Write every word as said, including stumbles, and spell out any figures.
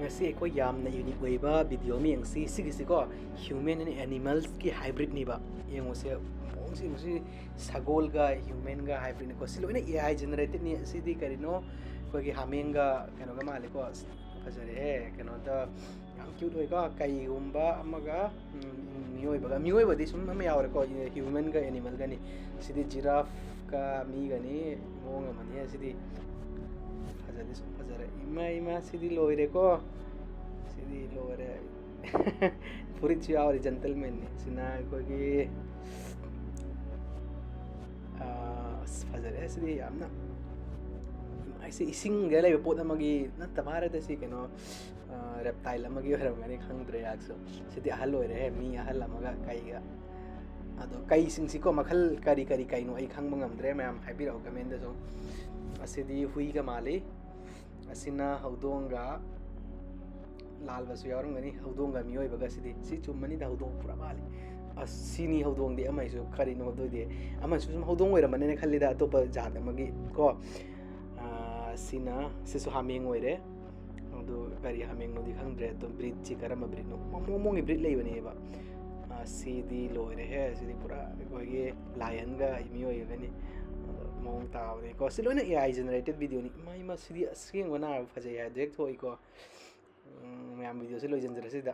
ꯉꯁꯤ ꯑꯩꯈꯣꯏ ꯌꯥꯝꯅ ꯌꯨꯅꯤꯛ ꯑꯣꯏꯕ ꯚꯤꯗꯤꯑꯣ ꯑꯃ ꯌꯦꯡꯁꯤ꯫ ꯁꯤꯒꯤꯁꯤꯀꯣ, human and animals ꯀꯤ hybrid ꯅꯤꯕ꯫ ꯌꯦꯡꯉꯨꯁꯦ, ꯃꯑꯣꯡꯁꯤ ꯌꯦꯡꯉꯨꯁꯤ, ꯁꯒꯣꯜꯒ human ꯒ hybrid ꯅꯤꯀꯣ꯫ ꯁꯤ ꯂꯣꯏꯅ A I generated ꯅꯤ꯫ ꯁꯤꯗꯤ ꯀꯔꯤꯅꯣ, ꯑꯩꯈꯣꯏꯒꯤ ꯍꯥꯃꯦꯡꯒ ꯀꯩꯅꯣꯒ ꯃꯥꯜꯂꯦꯀꯣ꯫ ꯑꯁ, ꯐꯖꯔꯦꯍꯦ꯫ ꯀꯩꯅꯣꯗ ꯌꯥꯝ ꯀ꯭ꯌꯨꯠ ꯑꯣꯏꯀꯣ, ꯀꯩꯒꯨꯝꯕ ꯑꯃꯒ, ꯎꯝ, ꯃꯤꯑꯣꯏꯕꯒ, ꯃꯤꯑꯣꯏꯕꯗꯤ ꯁꯨꯝ ꯑꯃ ꯌꯥꯎꯔꯦꯀꯣ, human ꯒ animal ꯒꯅꯤ꯫ ꯁꯤꯗꯤ giraffe ꯀ ꯃꯤꯒꯅꯤ, ꯃꯑꯣꯡ ꯑꯃꯅꯤ꯫ ꯁꯤꯗꯤ ꯐꯖꯗꯤ ꯁꯨꯝ ꯐꯖꯔꯦ꯫ ꯏꯃꯥ, ꯏꯃꯥ, ꯁꯤꯗꯤ ꯂꯣꯏꯔꯦꯀꯣ꯫ ꯁꯤꯗꯤ ꯂꯣꯏꯔꯦ꯫ ꯐꯨꯔꯤꯠꯁꯨ ꯌꯥꯎꯔꯤ, gentleman ꯅꯤ꯫ ꯁꯤꯅ ꯑꯩꯈꯣꯏꯒꯤ, ꯑꯥ, ꯑꯁ, ꯐꯖꯔꯦ ꯁꯤꯗꯤ ꯌꯥꯝꯅ꯫ ꯑꯩꯁꯦ ꯏꯁꯤꯡꯗ ꯂꯩꯕ ꯄꯣꯠ ꯑꯃꯒꯤ ꯅꯠꯇꯕ ꯍꯥꯏꯔꯗꯤ ꯁꯤ ꯀꯩꯅꯣ, ꯑꯥ, reptile ꯑꯃꯒꯤ ꯑꯣꯏꯔꯝꯒꯅꯤ, ꯈꯪꯗ꯭ꯔꯦ ꯑꯩꯍꯥꯛꯁꯨ꯫ ꯁꯤꯗꯤ ꯑꯍꯜ ꯑꯣꯏꯔꯦꯍꯦ, ꯃꯤ ꯑꯍꯜ ꯑꯃꯒ ꯀꯩꯒ꯫ ꯑꯗꯣ ꯀꯩꯁꯤꯡꯁꯤꯀꯣ, ꯃꯈꯜ ꯀꯔꯤ ꯀꯔꯤ ꯀꯩꯅꯣ ꯑꯩ ꯈꯪꯕ ꯉꯝꯗ꯭ꯔꯦ, ꯃꯌꯥꯝ ꯍꯥꯏꯕꯤꯔꯛꯑꯣ comment ꯗꯁꯨ꯫ ꯑꯁꯤꯗꯤ ꯍꯨꯏꯒ ꯃꯥꯜꯂꯤ, ꯑꯁꯤꯅ ꯍꯧꯗꯣꯡꯒ ꯂꯥꯜꯕꯁꯨ ꯌꯥꯎꯔꯝꯒꯅꯤ, ꯍꯧꯗꯣꯡꯒ ꯃꯤꯑꯣꯏꯕꯒ꯫ ꯁꯤꯗꯤ, ꯁꯤ ꯆꯨꯝꯃꯅꯤꯗ, ꯍꯧꯗꯣꯡ ꯄꯨꯔꯥ ꯃꯥꯜꯂꯤ꯫ ꯑꯁ, ꯁꯤꯅꯤ ꯍꯧꯗꯣꯡꯗꯤ꯫ ꯑꯃꯁꯨ ꯀꯔꯤꯅꯣ ꯑꯗꯨꯏꯗꯤ, ꯑꯃꯁꯨ ꯁꯨꯝ ꯍꯧꯗꯣꯡ ꯑꯣꯏꯔꯝꯃꯅꯤꯅ ꯈꯜꯂꯤꯗ, ꯑꯇꯣꯞꯄ ꯖꯥꯠ ꯑꯃꯒꯤ ꯀꯣ꯫ ꯑꯥ, ꯁꯤꯅ, ꯁꯤꯁꯨ ꯍꯥꯃꯦꯡ ꯑꯣꯏꯔꯦ꯫ ꯑꯗꯨ ꯀꯔꯤ ꯍꯥꯃꯦꯡꯅꯣꯗꯤ ꯈꯪꯗ꯭ꯔꯦ꯫ ꯑꯗꯣ breed ꯁꯤ ꯀꯔꯝꯕ breed ꯅꯣ? ꯃꯑꯣꯡ ꯃꯑꯣꯡꯒꯤ breed ꯂꯩꯕꯅꯦꯕ꯫ ꯑꯥ, ꯁꯤꯗꯤ ꯂꯣꯏꯔꯦꯍꯦ꯫ ꯁꯤꯗꯤ ꯄꯨꯔꯥ ꯑꯩꯈꯣꯏꯒꯤ lion ꯒ ꯃꯤꯑꯣꯏꯕꯒꯅꯤ꯫ ꯑꯗꯣ ꯃꯑꯣꯡ ꯇꯥꯕꯅꯤꯀꯣ꯫ ꯁꯤ ꯂꯣꯏꯅ A I generated video ꯅꯤ꯫ ꯏꯃꯥ, ꯏꯃꯥ, ꯁꯤꯗꯤ ꯑꯁꯦꯡꯕ ꯅꯥꯕ ꯐꯖꯩ ꯍꯥꯏ direct ꯊꯣꯛꯏꯀꯣ꯫ ꯎꯝ, ꯃꯌꯥꯝ video ꯁꯤ ꯂꯣꯏꯁꯤꯟꯖꯔꯁꯤꯗ꯫